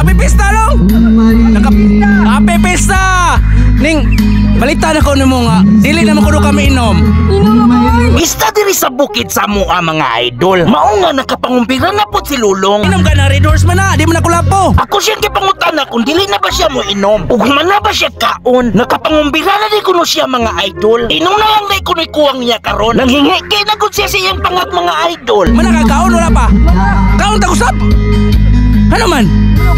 Happy Pista, Long! Happy Pista! Ning, balita na ko nimo nga, dili naman kuno kami inom. Bista diri sa bukid sa mua, mga idol. Mao nga nakapangumpira na po si Lulong. Inom ka na, Red Horse man na, di man na kulapo. Ako siyang gipangutana kung dili na ba siya mo inom. Ug man na ba siya kaon. Nakapangumbira na di kuno siya, mga idol. Inom na lang day kuno'y kuwang niya karon. Nanghingi kay na gud siya sa iyang pangat, mga idol. Mana ka kaon wala pa? Kaon ta usap? Ano man?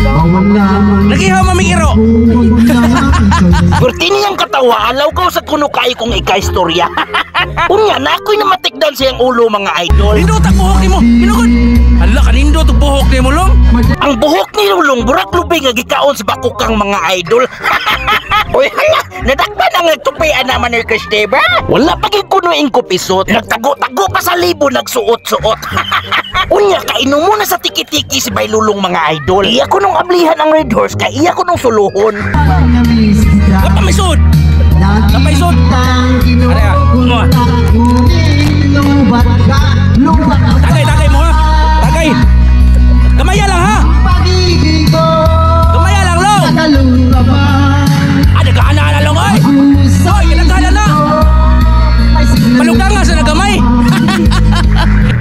Nagihaw maming iro. Perti niyang katawa, alaw ko sa kuno kayo kong ika-istorya. Unya na ako'y namatikdan sa iyang ulo, mga idol. Nindot ang buhok nimo. Hinugod. Hala kanindot ang buhok nimo, Long. Ang buhok ni Lulong burak lubi nga gikaon sa bakukang, mga idol. Uy hala, nadakpan ang nagtupian naman ni Christopher. Wala pa gid kuno ing kupisot. Nagtago-tago pa sa libo, nagsuot-suot. Unya kainom mo na sa tiki-tiki si Bay Lulong, mga idol. Iya ko nung ablihan ang Red Horse kay iya ko nung suluhon. Kapamisod. Kapaisod. Are ah, mo ah. Tagay, tagay mo ha. Tagay. Gamaya lang ha. Gamaya lang, Long. Ah, nagana na, Long, oy. Oy, kinagana na. Paluganga sa nagamay.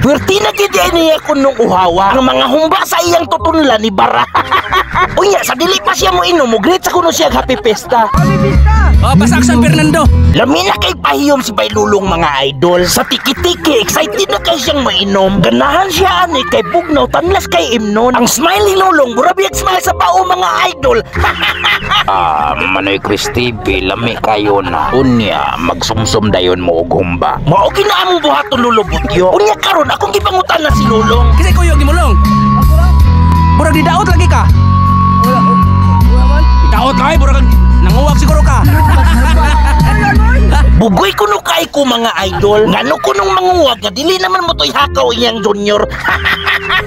Pwerte na gid ay niya kunong uhawa. Ang mga humba sa iyang tutunlan ni Bara. Unya sa dili pa siya mo inom, mo greet sa kuno siya happy pesta. Oh, pasak San Fernando. Lami na kay pahiyom si Baylulong, mga idol. Sa tiki-tiki, excited na kay siyang mainom. Ganahan siya ani kay bugnaw, tanlas kay imnon. Ang smile ni Lulong, mura biyag smile sa bao, mga idol. Ah, Manoy Christy, lami kayo na. Unya, magsumsum dayon mo og humba. Mao gina among buhaton, Lulubutyo. Unya karon akong gipangutan na si Lulong. Kasi kuyog ni mo, Long. Murag di daot lagi ka. Wala, wala man. Daot kay murag nanguwag siguro ka. Bugoy kuno kay ko, mga idol. Ngano kunong manguwag nga dili naman mo to'y hakaw iyang junior.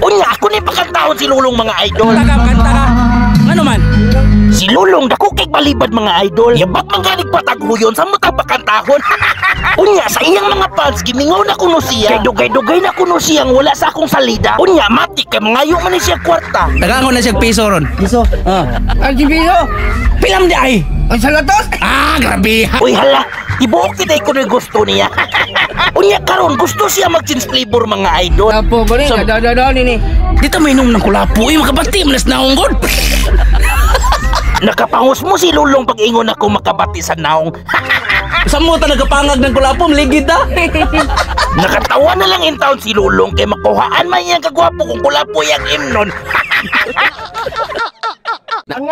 Unya ako ni pakantahon si Lulong, mga idol. Kanta ka, kanta ka. Ano man? Si Lulong dako kay balibad, mga idol. Yabak man ganig pataghuyon sa mo pakantahon. Unya sa iyang mga fans gimingaw na kuno siya. Kay dugay-dugay na kuno siyang wala sa akong salida. Unya mati kay mangayo man ni siya kwarta. Tagaan ko na siya piso ron. Piso. Ah. Ang piso. Pilam di ay. Ang salatos. Ah, grabe. Uy hala, tibuok kita kuno gusto niya. Unya karon gusto siya mag-change flavor, mga idol. Apo ba ni? Dadadadaan ni. Dito may inom ng kulapo. Uy, makabati man nas naong god. Nakapangos mo si Lulong pag ingon ako makabati sa naong. Sa mo talaga pangag ng kulapo, maligid ah. Nakatawa na lang in town si Lulong kay makuhaan man iyang kagwapo kung kulapo yang imnon. Ang